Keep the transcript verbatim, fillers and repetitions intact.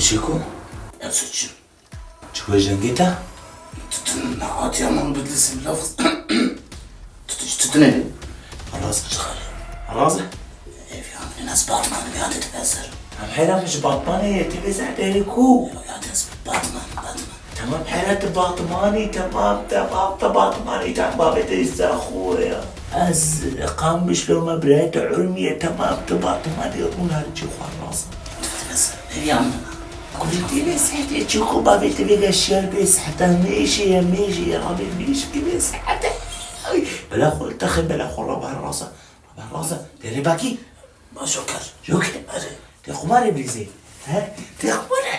Çiko? Ev suçu. Çiko jengê te? Tutun, hatiya man bidlisim lafız. Tutuş, tutun eli. Rast. Rast. Ev yan, en az Batman ya dedi hazır. Em heyran ji Batmanê ye, tê bê zehderê ku? Ya dedi Batman, Batman. Tamam, hera tu Batmanî, tamam, tamam, tu Batmanî, tamam, babê te îsa xwe ya. Ez qamiş lo me birayê te urmiye, tamam, tu Batmanî, hûn her çi xwe razin. Bes, ev ya min. Kulî tê bê sehte, çi xwe babê te vê geşiyar bê sehte, mêşe ye, mêşe ye, rabê mêş bê sehte. Ay, bela xwe, te xê bela xwe, rabe rasa. Rabe rasa, tê rê bakî. Ma Joker. Joker? Erê. Tê xumarê bilîzê. He? Tê xumarê.